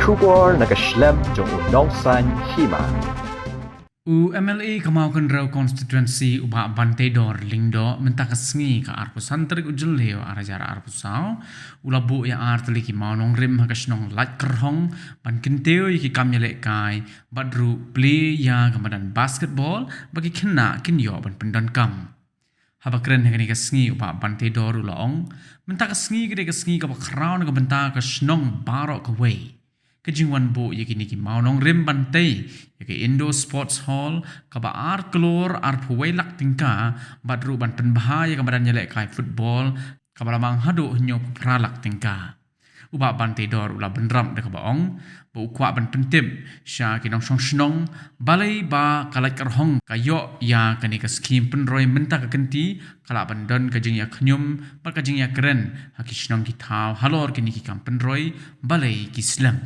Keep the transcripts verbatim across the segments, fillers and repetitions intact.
Khubor na ka shlem jong u Nongsaiñ Hima. U M L A ka Mawkynrew Constituency u Bah Banteidor Lyngdoh mynta ka sngi ka arphew san tarik u Jylliew ar hajar arphew saw u la buh ïa ar tylli ki mawnongrim ha ka shnong Laitkyrhong ban kyntiew ïa ki kam ïalehkai bad ruh plie ïa ka madan basketball ba ki khynnah kin ïoh ban pyndonkam. Haba kren ha kane ka sngi u Bah Banteidor u la ong, mynta ka sngi ka dei ka sngi kaba khraw na ka bynta ka shnong baroh kawei. Ka jingwan buh ïa kine ki mawnongrim ban tei ïa ka Indoor Sports Hall kaba ar klur arphew wei lak tyngka bad ruh ban pynbha ïa ka madan ïalehkai football kaba la mang haduh hynñiewphew phra lak tyngka. U Bah Banteidor u la bynrap da kaba ong ba u kwah ban pyntip sha ki nongshong shnong balei ba ka Laitkyrhong ka ïoh ïa kane ka skhim pynroi mynta ka kynti, ka lah ban don ka jingïakhñium bad ka jingïakren ha ki shnong ki thaw halor kine ki kam pynroi balei ki slem.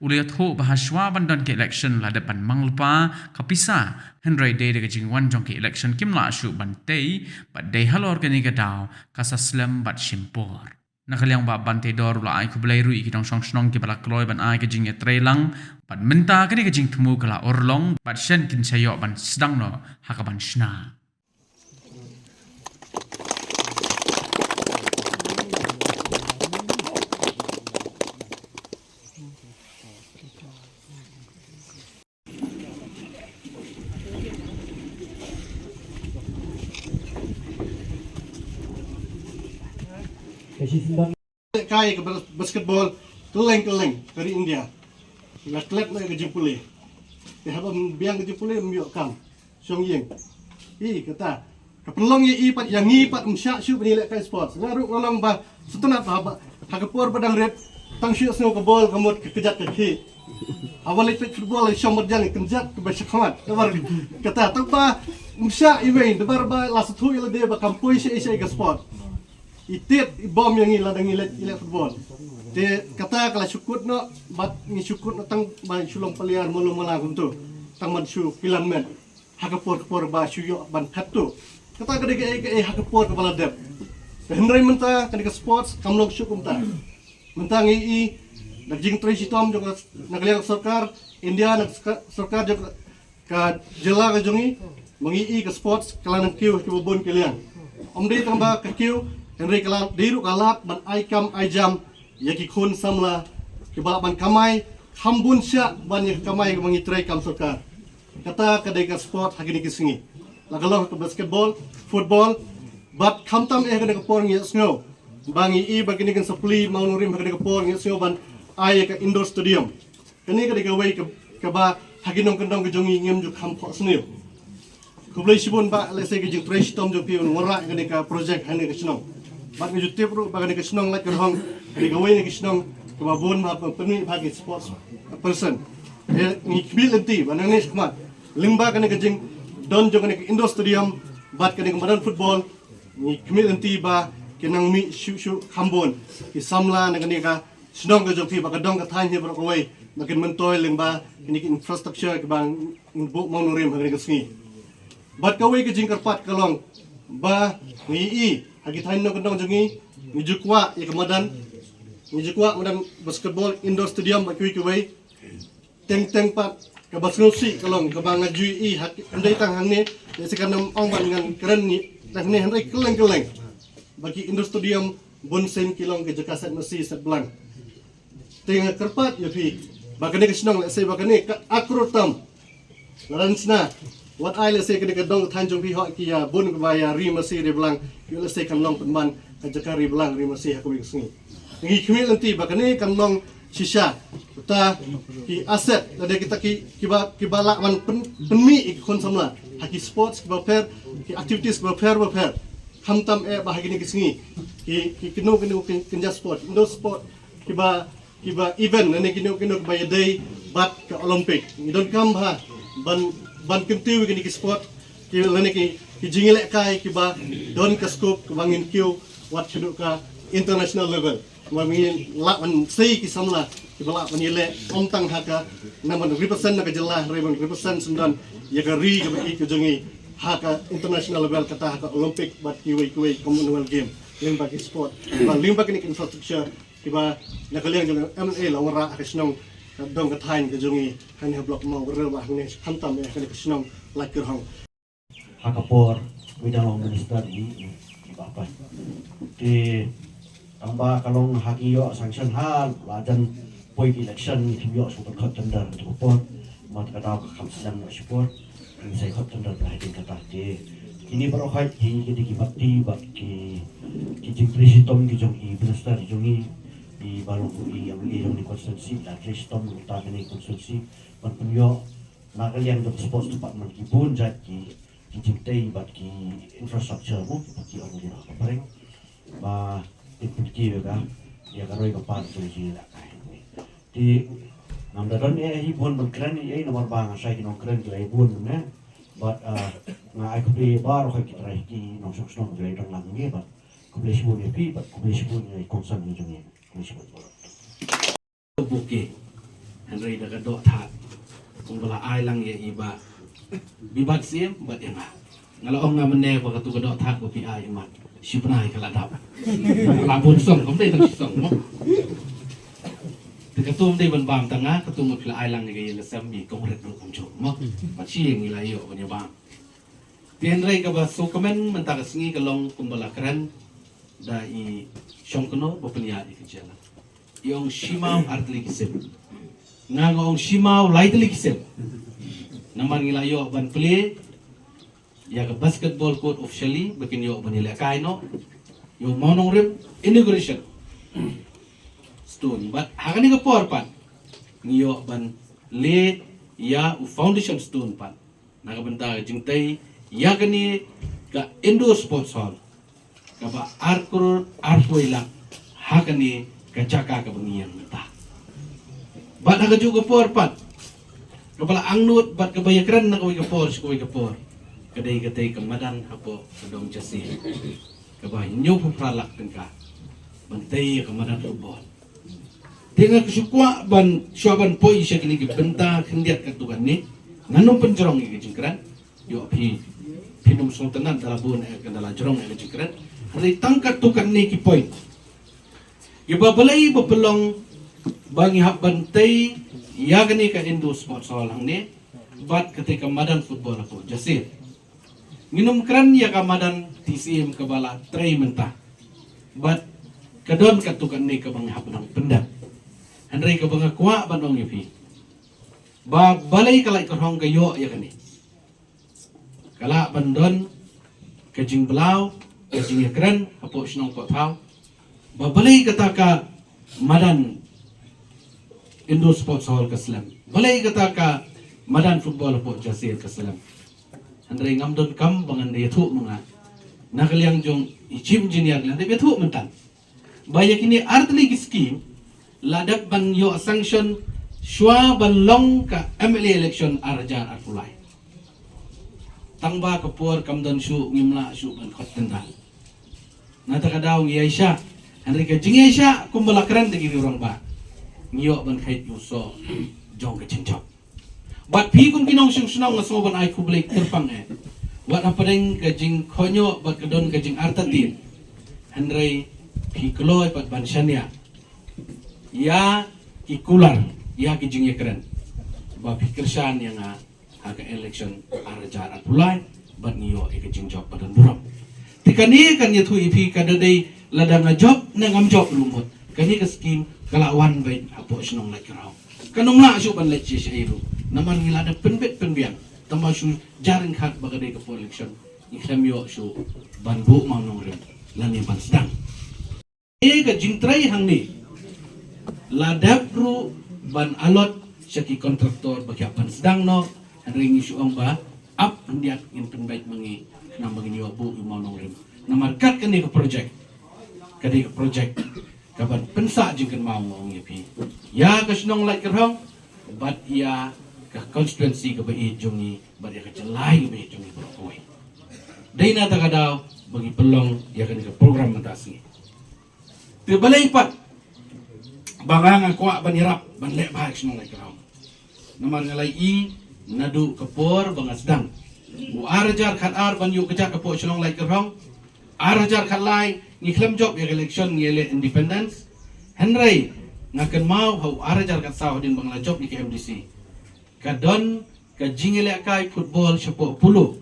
U la ïathuh ba hashwa ban don ka election la dep ban mang lypa ka pisa, hynrei dei da ka jingwan jong ka election kim lah shuh ban tei bad dei halor kane ka daw ka sa slem bad shim por. Na ka liang Bah Banteidor u la ai khublei ruh ïa ki nongshong shnong kiba la kloi ban ai ka jingïatreilang bad mynta kane ka jingthmu ka la urlong bad shen kin sa ïoh ban sdang noh ha ka ban shna. Ka shi sendang. Kai ka bas-, basketball kylleng kylleng ka ri India. La klet na ka jingpule. Te haba biang ka jingpule ym ïoh kam. Shong ïing. I kata. Ka pynlong ïa i pat ïa ngi pat ym shah shuh ban ïalehkai sports. Nga ruh nga long ba sngewtynnat ba ha ka por ba dang rit tang shu sngew ka bol ka mut ka kjat ka khih. Haba leit peit football i shong marjan i kynjat kaba shakhmat. Namar kata tang ba ym shah iwei namar ba la sngewthuh ïa lade ba kam poi sha i sha i ka sport. I tied i bom ïa ngi lada ngi leit i leh football. Te kata ka la shu kut noh bad ngi shu kut noh tang ba shu long player mano mano kumto. Tang ban shu kilan met. Ha ka por ka por ba shu ïoh ban phet to. Kata ka dei kaei kaei ha ka por kaba la dep. Te hynrei mynta kane ka sports kam long shuh kumta. Mynta ngi i da ka jingtrei shitom jong ka na ka liang sorkar India na ka sorkar jong ka jylla ka jong ngi, ma ngi i ka sports ka la nang kiew ha kiba bun ki liang. Ym dei tang ba ka kiew hynrei ka la dei ruh ka lad ban ai kam ai jam ïa ki khun samla kiba lah ban kamai kham bun shah ban ïa ka kamai kaba ngi trei kam sorkar. Kata ka dei ka sport ha kine ki sngi. La ka long ka basketball, football, bad khamtam eh ha kane ka por ngi ïohsngew ba ngi i ba kine kin sa plie mawnongrim ha kane ka por ngi ïohsngew ban ai ïa ka indoor stadium. Kane ka dei kawei ka, kaba ha ki nongkyndong ka jong ngi ngim ju kham phohsniew. Khublei shibun ba lehse ka jingtrei shitom jong phi un wanrah ïa kane ka project ha kane ka shnong. Bad nga ju tip ruh ba kane ka shnong Laitkyrhong ka dei kawei na ki shnong kaba bun ba pynmih ba ki sports person. Te ngi khmih lynti ba nangne shakhmat lyngba kane ka jingdon jong kane ka indoor stadium bad kane ka madan football, ngi khmih lynti ba kin nang mih shuh shuh kham bun ki samla na kane ka shnong ka jong phi ba ka dong ka thaiñ hi baroh kawei ba kin myntoi lyngba kine ki infrastructure kiba ngi buh mawnongrim ha kane ka sngi. Bad kawei ka jingkyrpad ka long ba ngi i ha ki thaiñ nongkyndong jong ngi ngi ju kwah ïa ka madan, ngi ju kwah madan basketball indoor stadium bad kiwei kiwei. Teng teng pat kaba sngewsih ka long kaba nga ju i ha ki, ym dei tang hangne, lehse kan ym ong ban ngan kren ngi tang hangne hynrei kylleng kylleng ba ki indoor stadium bun sien ki long ki jaka set masi set blang. Te nga kyrpad ïa phi ba kane ka shnong lehse ba kane ka akrot tam. Lada sna wat ai lehse kane ka dong ka thaiñ jong phi hok ki ïa bun kaba ïa ri masi ri blang, ïa lehse kan long pynban ka jaka ri blang ri masi ha kawei ka sngi. Ngi khmih lynti ba kane kan long shisha uta ki asset lada kita ki kiba kiba lah ban pyn, pynmih ïa ki khun samla ha ki sports kiba pher, ki activities kiba pher ba pher. Khamtam eh ba ha kine ki sngi ki ki kino kino ki kynja sport, indoor sport kiba kiba event lane kino kino kiba ïadei bad ka Olympic. Ngi donkam bha ban ban kyntiew kine ki sport ki lane ki ki jingïalehkai kiba don ka scope kiba ngin kiew wat shaduh ka international level. Ba ngin lah ban sei ki samla kiba lah ban ïaleh ym tang ha ka na ban represent na ka jylla hynrei ban represent syndon ïa ka ri kaba ïeit ka jong ngi ha ka international level kata ha ka Olympic bad kiwei kiwei Commonwealth Game lyngba ki sport. Ba lyngba kine ki infrastructure kiba na ka liang jong M L A la wanrah ha ka shnong Ka dong ka thaiñ ka jong ngi hangne ha block Mawkyrwat hangne, khamtam ïa kane ka shnong Laitkyrhong. Ha ka por ngi dang long minister i, i Bah Paiñ. Te tang ba ka long ha ki ïoh sanction ha la jan poi ki election, ngi kim ïoh shu khot tender ha ka por. Mat ka daw ka kham sdang ïoh shipor, ngi sa khot tender ha ka kata. Te kine baroh hi ki, ki dei ki bati bad ki, ki jingtrei shitom ki jong i minister jong i, i ba long i MLA jong i constituency, la trei shitom ta kane constituency ban pynïoh na ka liang jong sports department ki bun jait ki, ki jingtei bad ki infrastructure mo, ki bad ki ong ki na ka phareng ba in pynki ïa ka, ïa ka roi ka par jong ki la kai. Te ngam da don ei ei bun ban kren ei ei, namar ba nga shai ki nongkren ki la ei bun ne. Bad, ah, nga ai khublei baroh ki trai ki nongshong shnong ki la ei don lang ngi bad khublei shibun ïa phi bad khublei shibun ïa i kongsan ngi jong ngi. Khublei shibun baroh. Buki. Hynrei da ka doh thad kumba la ai lang ïa i Bah Bibat Syiem bad ïa nga. Nga la ong nga mynne ba katu ka doh thad ba phi ai i Mat, shi bnai ka la dap. La bun song, kam dei tang shi song mo. Te katu ym dei ban bam tang nga, katu nga phi la ai lang ïa ka ïa la sem i kong ret ruh kumjuh mo. Bad shi ngi la ïoh ban ïa bam. Te hynrei kaba sngewkmen mynta ka sngi ka long kumba la kren da i Shongkno ba pynïaid ïa ka jylla. I ong shi maw ar tylli ki sim. Nga nga ong shi maw lai tylli ki sim. Namar ngi la ïoh ban plie ïa ka basketball court officially ba kin ïoh ban ïalehkai noh ïa u mawnongrim, inauguration stone. Bad ha kane ka por pat ngi ïoh ban leh ïa u foundation stone pat na ka bynta ka jingtei ïa kane ka indoor sports hall kaba ar klur arphew lak ha kane ka jaka kaba ngi ïeng mynta. Bad ha kajuh ka por pat kaba la angnud bad kaba ïakren na kawei ka por sha kawei ka por, ka dei katei ka madan hapoh ka dong Jasi kaba hynñiewphew phra lak tyngka ban tei ïa ka madan football. Te nga shu kwah ban, shuwa ban poi sha kine ki bynta khyndiat katto katne, ngan ym pynjrong ïa ka jingkren. Ïoh phi, phin ym sngewtynnat da la bun eh, ka da la jrong eh ka jingkren. Hynrei tang katto katne ki point. Ïa ba balei ba pynlong ba ngi hap ban tei ïa kane ka indoor sports hall hangne bad katei ka madan football hapoh Jasi. Ngin ym kren ïa ka madan T C M kaba la trei mynta. Bad ka don katto katne kaba nga hap ban pyndep. Hynrei kaba nga kwah ban ong ïa phi, ba balei ka Laitkyrhong ka ïoh ïa kane. Ka lah ban don ka jingblaw, ka jingïakren hapoh shnong hapoh thaw. Ba balei kata ka madan indoor sports hall ka slem. Balei kata ka madan football hapoh Jasi ka slem. Hynrei ngam donkam ba ngan da ïathuh ma nga. Na ka liang jong i chief engineer ka liang da ïathuh mynta ba ïa kine ar tylli ki skim la dep ban ïoh sanction shuwa ban long ka M L A election ar hajar arphew lai. Tang ba ka por kam don shuh, ngim lah shuh ban khot tender. Na kata ka daw ngi ïaishah. Hynrei ka jingïaishah kumba la kren da ki rangbah, ngi ïoh ban khait ïa u soh jong ka jingjop. Bad phi kum ki nongshong shnong nga sngew ban ai khublei kyrpang eh. Wat hapdeng ka jingkohnguh bad ka don ka jingartatien, hynrei phi kloi pat ban shaniah ïa ki kular, ïa ki jingïakren ba phi kyrshan ïa nga ha ka election ar hajar arphew lai bad ngi ïoh ïa ka jingjop ba don burom. Te kane kan ïathuh ïa phi ka da dei lada nga jop ne ngam jop ruh mut, kane ka skim ka la wan beit hapoh shnong Laitkyrhong. Kan ym lah shuh ban leit sha shaei ruh namar ngi la da pynbit pynbiang. Tang ba shu jar ryngkat ba ka dei ka por election, ngi khlem ïoh shuh ban buh mawnongrim lane ban sdang. Ïa ka jingtrei hangne la dep ruh ban allot sha ki kontraktor ba ki hap ban sdang noh. Hynrei ngi shu ong ba ap khyndiat ngin pynbeit ma ngi khnang ba ngin ïoh buh ïa u mawnongrim. Namar kat kane ka projek ka dei ka projek kaban pynsah jingkynmaw, nga ong ïa phi, ïa ka shnong Laitkyrhong bad ïa ka constituency kaba ïeit jong ngi bad ïa ka jylla kaba ïeit jong ngi baroh kawei. Dei na kata ka daw ba ngi pynlong ïa kane ka program mynta ka sngi. Te balei pat ba nga nga kwah ban ïarap ban leh bha ïa ka shnong Laitkyrhong. Namar nga la ïohi naduh ka por ba nga sdang u ar hajar khatar ban ïuh kjat hapoh shnong Laitkyrhong. Ar hajar khatlai ngi khlem jop ïa ka election, ngi leh independence. Hynrei Nga kynmaw ha u ar hajar khatsaw hadien ba nga la jop ïa ka M D C, ka don ka jingïalehkai football shapoh Polo,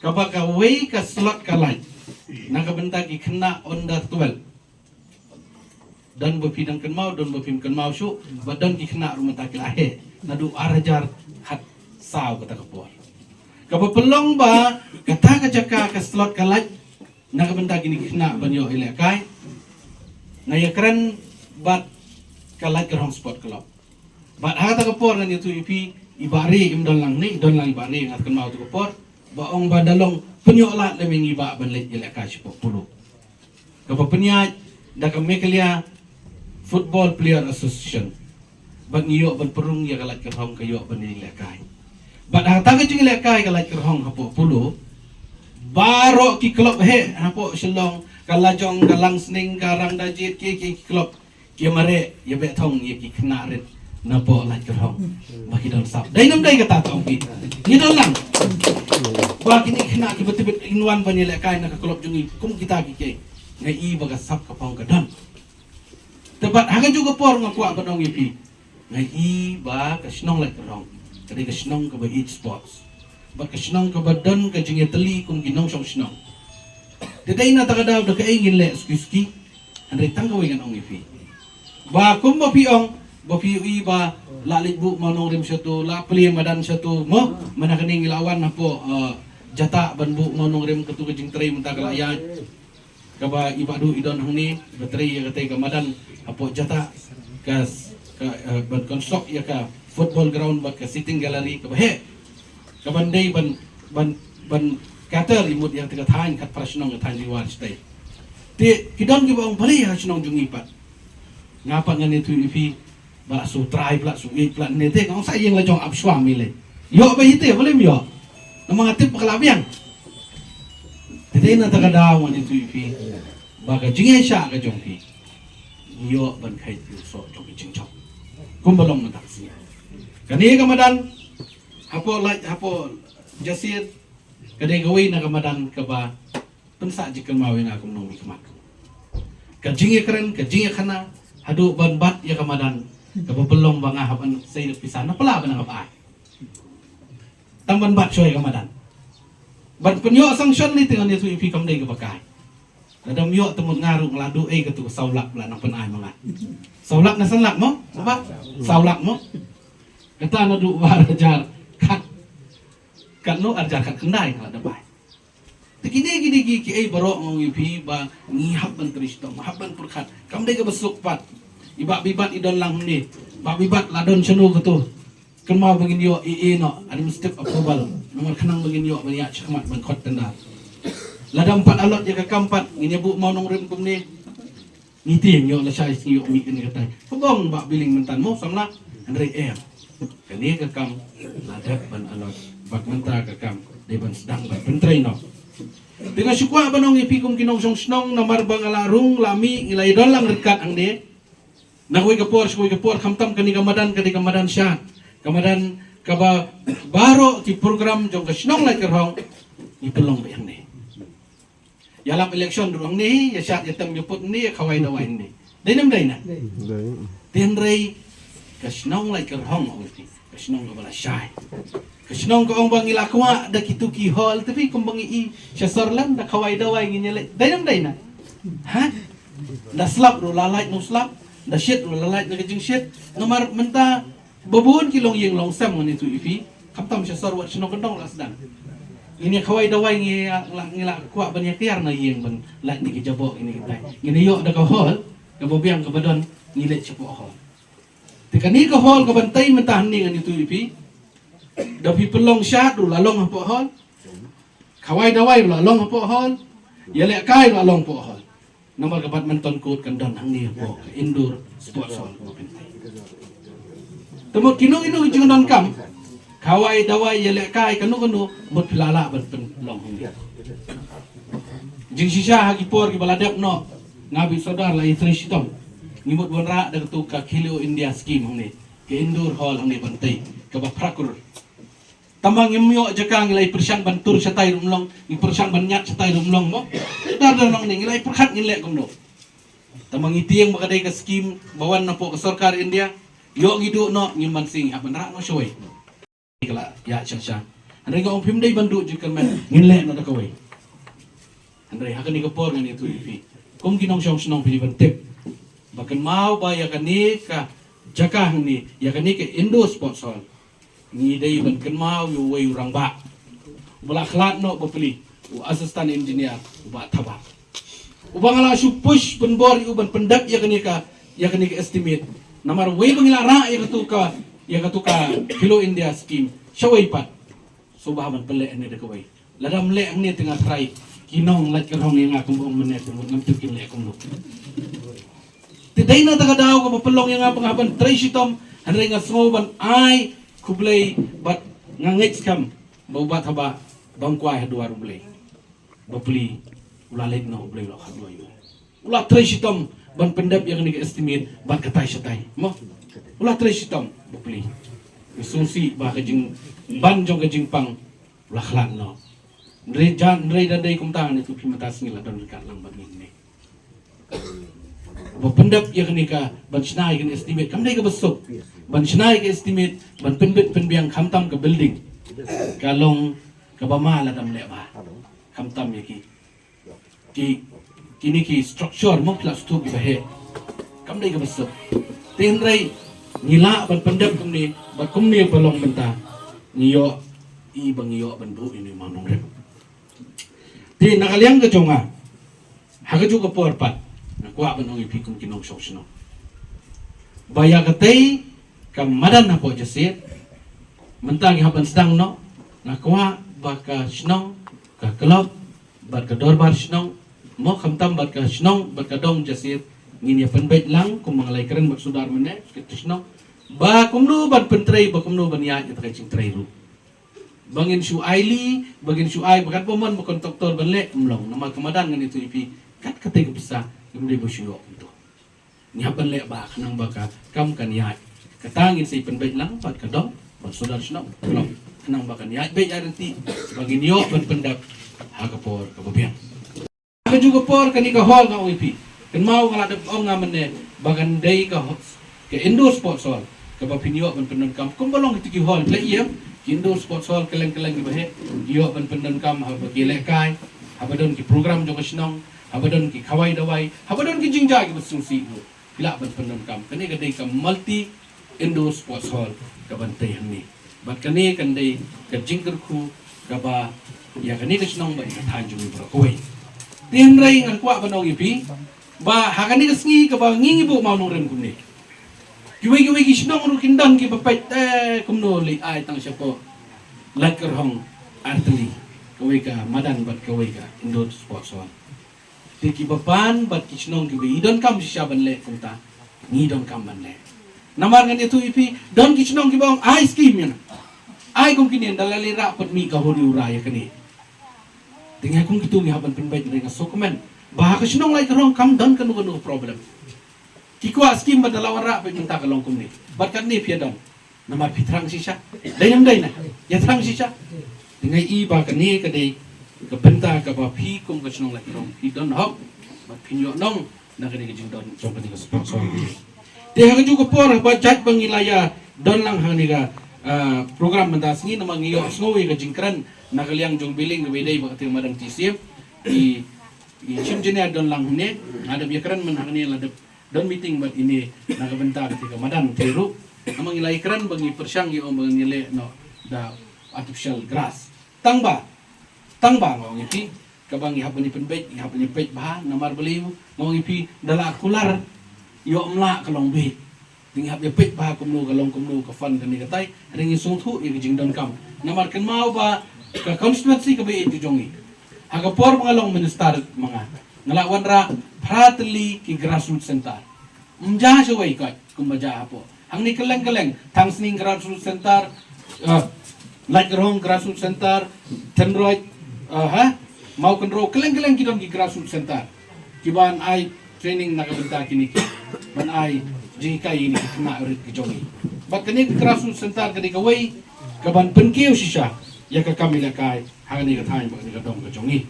kaba kawei ka slot ka lait na ka bynta ki khynnah under twelve. Don ba phi dang kynmaw, don ba phim kynmaw shuh, ba don ki khynnah ruh mynta ki la heh naduh ar hajar khatsaw kata ka por. Kaba pynlong ba kata ka jaka ka slot ka lait na ka bynta kine ki khynnah ban ïoh ïalehkai. Nga ïakren bad ka Laitkyrhong Sport Club. Bad ha kata ka por ngan ïathuh ïa phi, i Bah Ri im don lang ne, i don lang i Bah Ri, nga kynmaw tu ka por ba ong ba da long pynïoh lad lem ïa ngi bah ban leit ïalehkai shapoh Polo, kaba pynïaid da ka Meghalaya Football Player Association. Bad ngi ïoh ban pynrung ïa ka Laitkyrhong ka ïoh ban ïalehkai. Bad ha kata ka jingïalehkai ka Laitkyrhong hapoh Polo, baroh ki club heh hapoh Shillong, ka Lajong, ka Langsning, ka Rangdajied, ki ki club ki mareh ïa beh thong ïa ki khynnah rit napoh Laitkyrhong ba ki don sap. Dei nam dei kata tong phi? Ngi don lang ba kine ki khynnah kiba tbit in wan ban ïalehkai na ka club jong ngi kum kita ki kei. Nga i ba ka sap ka phong ka don. Te bad ha kajuh ka por nga kwah ban ong ïa phi, nga i ba ka shnong Laitkyrhong ka dei ka shnong kaba ïeit sports, bad ka shnong kaba don ka jingïatylli kum ki nongshong shnong. Te dei na kata ka daw da kaei ngin leh suki suki? Hynrei tang kawei ngan ong ïa phi, ba kum ba phi ong, ba phi ïohi ba la leit buh mawnongrim shato, la plie madan shato, mo, mynta kane ngi la wan hapoh, eh, Jatah ban buh mawnongrim, katu ka jingtrei mynta ka la ïaid. Kaba i Bah Duh i don hangne, ba trei ïa katei ka madan hapoh Jatah, ka, ka, eh, ban construct ïa ka football ground bad ka sitting gallery kaba heh, kaban dei ban, ban, ban cater i mut ïa katei ka thaiñ khatphra shnong, ka thaiñ Ri War shatei. Te ki don kiba ong balei ha shnong jong ngi pat. Nga pat ngan ïathuh ïa phi, ba la shu trai, ba la shu ïeit, ba la ne te, nga ong sa ïeng la jong ap shwa mi le. Ïoh ba ïeit te, balei ym ïoh? Namar nga tip ba ka la biang. Te dei na kata ka daw ngan ïathuh ïa phi ba ka jingïaishah ka jong phi, ïoh ban khait ïa u soh jong ka jingjop. Kumba long mynta ka sngi. Kane ka madan hapoh Lait, hapoh Jasit, ka dei kawei na ka madan kaba pynsah jingkynmaw ïa nga kum u nongmihkhmat. Ka jingïakren, ka jingïakhana haduh ban bat ïa ka madan, kaba pynlong ba nga hap ban sei da pisa na pla ba nga hap ai. Tang ban bat shuwa ïa ka madan. Ban pynïoh sanction ne te ngan ïathuh ïa phi kam dei kaba kai. Lada ym ïoh te mut nga ruh nga la duh ei katu ka saw lak ba la nang pynai ma nga. Saw lak ne san lak mo? Ba? Saw lak mo? Kata naduh ba ar hajar khat, katno, ar hajar khatkhyndai nga la da bai. Te kine, kine ki, kiei baroh nga ong ïa phi ba ngi hap ban trei shitom, hap ban pyrkhat. Kam dei kaba suk pat. I Bah Bibat i don lang hangne. Bah Bibat la don shano kato. Kynmaw ba ngin ïoh i, i noh administrative approval. Namar khnang ba ngin ïoh ban ïaid shakhmat ban khot tender. Lada ym pat allot ïa ka kam pat ngin ïa buh mawnongrim kumne. Ngi tieng ïoh lashai sngi ïoh mih kane katai. Ka bong Bah Biling mynta mo samla. Hynrei em. Kane ka kam la dep ban allot. Bad mynta ka kam dei ban sdang ban pyntrei noh. Te nga shu kwah ban ong ïa phi kum ki nongshong shnong namar ba nga la rung la mih ngi la ïadon lang ryngkat hangne. Na kawei ka por sha kawei ka por khamtam kane ka madan ka dei ka madan shad. Ka madan kaba baroh ki program jong ka shnong Laitkyrhong ngi pynlong beit hangne. Ïalap election ruh hangne, ïa shad ïa tem ïa put hangne, ïa khawai dawai hangne. Dei ne ym dei na? Dei. Te hynrei ka shnong Laitkyrhong ong phi, ka shnong kaba lashai. Ka shnong ka ong ba ngi la kwah da kitu ki hall, te phi kumba ngi i sha Sorlen da khawai dawai ngin ïaleit. Dei ne ym dei na? Ha? Da slap ruh la lait na u slap, da shit ruh la lait na ka jingshit. Namar mynta ba bun ki longïing longsem ngan ïathuh ïa phi. Khamtam sha sor wat shnong kyndong la sdang. Ngin ïa khawai dawai ngi la, ngi la kwah ban ïa kiar na ïing ban lait na ki jaboh kine kitai. Ngin ïa ïoh da ka hall kaba biang kaba don ngi leit shapoh hall. Te kane ka hall kaban tei mynta hangne ngan ïathuh ïa phi. Da phi pynlong shad ruh la long hapoh hall. Khawai dawai ruh la long hapoh hall. Ïalehkai ruh la long hapoh hall. Namar ka badminton court kan don hangne hapoh ka indoor sports hall kaba pynthei. Te mut kino kino ki jingdonkam, khawai dawai, ïalehkai kano kano, mut phi la lah ban pynlong hangne. Jingshisha ha ki por kiba la dep noh, nga bad i Sordar la ïatrei shitom. Ngi mut wanrah da katu ka Khelo India scheme hangne, ka indoor hall hangne ban tei, kaba phra klur. Tangba ngim ïoh jaka, ngi la ïa pyrshang ban tur shatai ruh ym long, ngi pyrshang ban ñiad shatai ruh ym long mo. Dar dar nong ne ngi la ïa pyrkhat ngin leh kumno. Tang ma ngi tieng ba ka dei ka skim ba wan napoh ka sorkar India, ïoh ngi duh noh, ngim ban sing, hap ban rah noh shawei. Ka la ïa sha sha. Hynrei nga ong phim dei ban duh jingkyrmen, ngin leh noh da kawei. Hynrei ha kane ka por ngan ïathuh ïa phi, kum ki nongshong shnong phi dei ban tip ba kynmaw ba ïa kane ka jaka hangne, ïa kane ka indoor sports hall, ngi dei ban kynmaw ïa uwei u rangbah uba la khlad noh bapli, u assistant engineer, u Bah Thabah, uba nga la shu push pynbor ïa u ban pyndep ïa kane ka, ïa kane ka estimate. Namar wei ba ngi la rah ïa katu ka, ïa katu ka Khelo India scheme shawei pat. Sngewbha ban pynleh ne da kawei. Lada ym leh hangne te nga tharai ki nong Laitkyrhong ïa nga kumba ong mynne te mut ngam tip kin leh kumno. Te dei na kata ka daw kaba pynlong ïa nga ba nga hap ban trei shitom, hynrei nga sngew ban ai khublei bad nga ngeit skhem ba u Bah Thabah ba ym kwai ha duwar U Blei. Bapli u la leit noh, U Blei u la khadduh ïa u. U la trei shitom ban pyndep ïa kane ka estimate bad katai shatai. Mo? U la trei shitom bapli. Nga sngewsih ba ka jingban jong ka jingpang u la khlad noh. Hynrei jan, hynrei da dei kumta ne tu phi mynta sngi la don ryngkat lang bad ngi ne. Ba pyndep ïa kane ka, ban shna ïa kane estimate kam dei kaba suk. Ban shna ïa ka estimate ban pynbit pynbiang khamtam ka building, ka long kaba ma lada ym leh bha. Khamtam ïa ki, ki, kine ki structure mo phi la sngewthuh kiba heh, kam dei kaba suk. Te hynrei ngi lah ban pyndep kumne bad kumne ba long mynta ngi ïohi ba ngi ïoh ban buh ïa une u mawnongrim. Te na ka liang ka jong nga, ha kajuh ka por pat nga kwah ban ong ïa phi kum ki nongshong shnong ba ïa katei ka madan hapoh Jasit mynta ngi hap ban sdang noh. Nga kwah ba ka shnong, ka club bad ka dorbar shnong, mo khamtam bad ka shnong bad ka dong Jasit, ngin ïa pynbeit lang kumba nga la ïakren bad sordar mynne, ka shnong, ba kumno ban pyntrei, ba kumno ban ïaid ïa kata ka jingtrei ruh. Ba ngin shu ai lih, ba ngin shu ai ba katba mon ba kontraktor ban leh, ym long. Namar ka madan ngan ïathuh ïa phi, kat katei ka pisa ngim dei ba shu ïoh kumto. Ngi hap ban leh bha khnang ba ka kam kan ïaid. Kata ngin sa pynbeit lang bad ka dong, bad sordar shnong, khnang ba kan ïaid beit ïaid ryntih, ba ngin ïoh ban pyndep ha ka por kaba biang. Ha kajuh ka por kane ka hall nga ong ïa phi, kynmaw nga la dep ong nga mynne ba kan dei ka ho-, ka indoor sports hall kaba phin ïoh ban pyndonkam kumba long kito ki hall, phi la ïohi em, ki indoor sports hall kylleng kylleng kiba heh, ki ïoh ban pyndonkam haba ki lehkai, haba don ki program jong ka shnong, haba don ki khawai dawai, haba don ki jingjia kiba sngewsih ruh, phi lah ban pyndonkam. Kane ka dei ka multi indoor sports hall kaban tei hangne. Bad kane kan dei ka jingkyrkhu kaba ïa kane ka shnong bad ïa ka thaiñ jong ngi baroh kawei. Te hynrei nga kwah ban ong ïa phi ba ha kane ka sngi kaba ngi ngi buh mawnongrim kumne, kiwei kiwei ki shnong ruh kin don kiba peit, eh, kumno lei ai tang shapoh Laitkyrhong artylli, kawei ka madan bad kawei ka indoor sports hall. Te kiba pan bad ki shnong kiba i donkam shisha ban leh kumta, ngi donkam ban leh. Namar ngan ïathuh ïa phi, don ki shnong kiba ong ai skim ïa nga, ai kum kine, da la leit rah pat mih ka huri hura ïa kane. Te ngi kum kito ngi hap ban pynbeit, nga sngewkmen ba ha ka shnong Laitkyrhong kam don kano kano problem. Ki kwah skim bad da la wanrah pat mynta ka long kumne. Bad katne phi ïa don. Namar phi thrang shisha. Dei ne ym dei na? Ïa thrang shisha. Te nga i ba kane ka dei ka bynta kaba phi kum ka shnong Laitkyrhong phi don hok bad phin ïoh nong na kane ka jingdon jong kane ka sponsor. Te ha kajuh ka por ba jait ba ngi la ïa don lang ha kane ka, ah, program mynta sngi, namar ngi ïohsngew ïa ka jingkren na ka liang jong Bileng kaba ïadei bad kata ka madan T C F. I, i Chief Engineer don lang hangne, nga dep ïakren mynta hangne, la dep don meeting bad ine na ka bynta kata ka madan te ruh. Namar ngi la ïakren ba ngi pyrshang, ngi ong ba ngi leh noh da artificial grass. Tang ba, tang ba nga ong ïa phi, kaba ngi hap ban ïa pynbeit, ngi hap ban ïa peit bha, namar balei nga ong ïa phi, da la kular ïoh ym lah ka long beit. Te ngi hap ïa peit bha kumno ka long, kumno ka fund kane katai, hynrei ngi sngewthuh ïa ka jingdonkam. Namar kynmaw ba ka constituency kaba ïeit ka jong ngi, ha ka por ba nga long minister ma nga, nga la wanrah phra tylli ki grassroots center. Ym jia shawei koit kumba jia hapoh. Hangne kylleng kylleng, Thangsning Grassroots Center, eh, Laitkyrhong Grassroots Center, Thenroj, eh, ha, Mawkynrew, kylleng kylleng ki don ki Grassroots Center kiban ai training na ka bynta kine ki, ban ai jinghikai ïa kine ki khynnah rit ki jong ngi. Bad kane ka Grassroots Center ka dei kawei kaban pynkiew shisha ïa ka kam ïalehkai ha kane ka thaiñ bad kane ka dong ka jong ngi.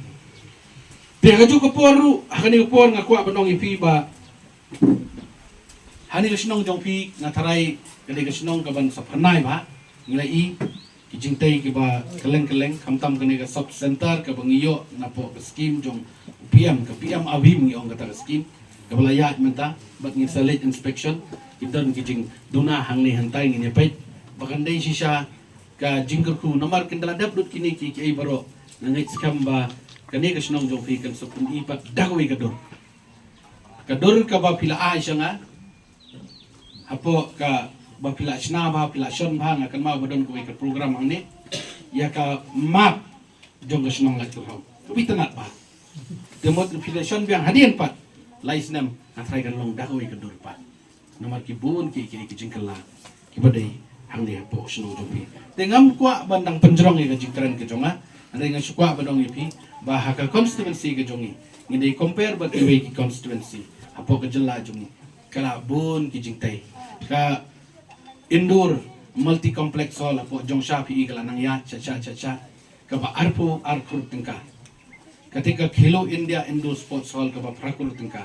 Te ha kajuh ka por ruh, ha kane ka por nga kwah ban ong ïa phi ba Hangne ka shnong jong phi nga tharai ka dei ka shnong kaban sa pynai ba ngi la i ki jingtei kiba kylleng kylleng, khamtam kane ka sub center kaba ngi ïoh napoh ka skim jong P M, ka P M AVIM ngi ong kata ka skim kaba la ïaid mynta, bad ngin sa leit inspection, ki don ki jingduna hangne hangtai, ngin ïa peit ba kan dei shisha ka jingkyrkhu, namar kin da la dep lut kine ki, ki ei baroh, nga ngeit skhem ba kane ka shnong jong phi kan sa pyni pat da kawei ka dur. Ka dur kaba phi la ai sha nga hapoh kaba phi la shna bha, phi la shon bha, nga kynmaw ba don kawei ka program hangne ïa ka map jong ka shnong Laitkyrhaw. Ka phi tnat bha. Te mut phi la shon biang hadien pat lai snem, nga tharai kan long da kawei ka dur pat. Namar ki bun ki, ki, ki jingkylla kiba dei hangne hapoh shnong jong phi. Te ngam kwah ban dang pynjrong ïa ka jingkren ka jong nga. Hynrei nga shu kwah ban ong ïa phi ba ha ka constituency ka jong ngi, ngi dei compare bad kiwei ki constituency hapoh ka jylla jong ngi. Ka la bun ki jingtei. Ka indoor multi complex hall hapoh Jongsha phi i ka la nang ïaid sha, sha, sha, sha, kaba arphew ar klur tyngka. Kata ka Khelo India Indoor Sports Hall kaba phra klur tyngka.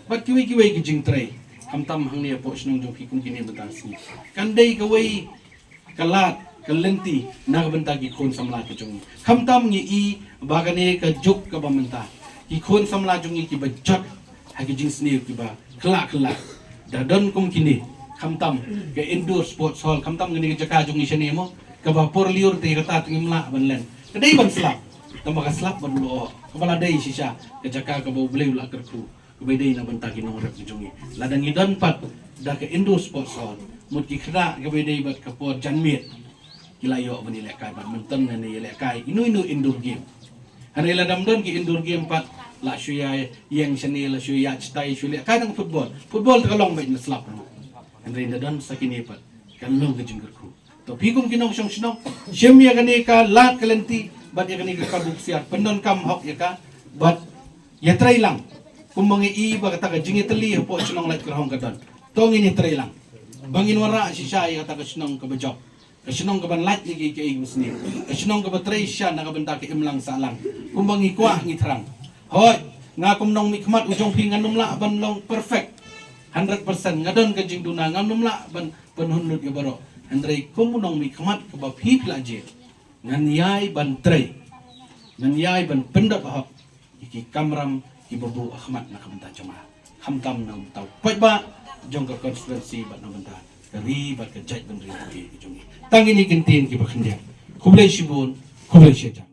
Bad kiwei kiwei ki jingtrei, khamtam hangne hapoh shnong jong phi kum kine mynta ka sngi. Kan dei kawei ka lad ka lynti na ka bynta ki khun samla ki jong ngi. Khamtam ngi i ba kane ka juk kaba mynta ki khun samla jong ngi kiba jot ha ki jingsniew kiba khlak khlak. Da don kum kine, khamtam ka indoor sports hall, khamtam kane ka jaka jong ngi shane mo, kaba por lyiur te kata te ngim lah ban len. Ka dei ban slap. Tangba ka slap ban lyoh, kaba la dei shisha ka jaka kaba U Blei u la kyrkhu, kaba dei na bynta ki nongrep ki jong ngi. Lada ngi don pat da ka indoor sports hall, mut ki khynnah kaba dei bad ka por janmiet ki la ïoh ban ïalehkai bad mynta ngan ïalehkai ino ino indoor game. Hynrei lada ym don ki indoor game pat, la shu ïa ïeng shane, la shu ïa shatai, shu lehkai tang football. Football te ka long beit na slap ruh. Hynrei lada don sa kine pat, kan long ka jingkyrkhu. To phi kum ki nongshong shnong, shim ïa kane ka lad ka lynti bad ïa kane ka kabu ksiar, pyndonkam hok ïa ka bad ïatrei lang. Kumba ngi i ba kata ka jingïatylli hapoh shnong Laitkyrhaw ka don, to ngin ïatrei lang ba ngin wanrah shisha ïa kata ka shnong kaba jop, ka shnong kaban lait ïa ki, ki, ki musni, ka shnong kaba trei shisha na ka bynta ka imlang sahlang. Kumba ngi kwah ngi thrang. Hooid, nga kum nongmihkhmat u jong phi ngan ym lah ban long perfect hundred percent, nga don ka jingduna, ngan ym lah ban pynhun lut ïa baroh. Hynrei kum u nongmihkhmat kaba phi phi la jied, ngan ïai ban trei, ngan ïai ban pyndap hok ïa ki kamram kiba buh ha khmat na ka bynta jong nga, khamtam na ka bynta u paidbah jong ka constituency bad na ka bynta ka ri bad ka jaitbynriew ka jong ngi. Tang kine ki ktien kiba khyndiat. Khublei shibun, khublei shihajar.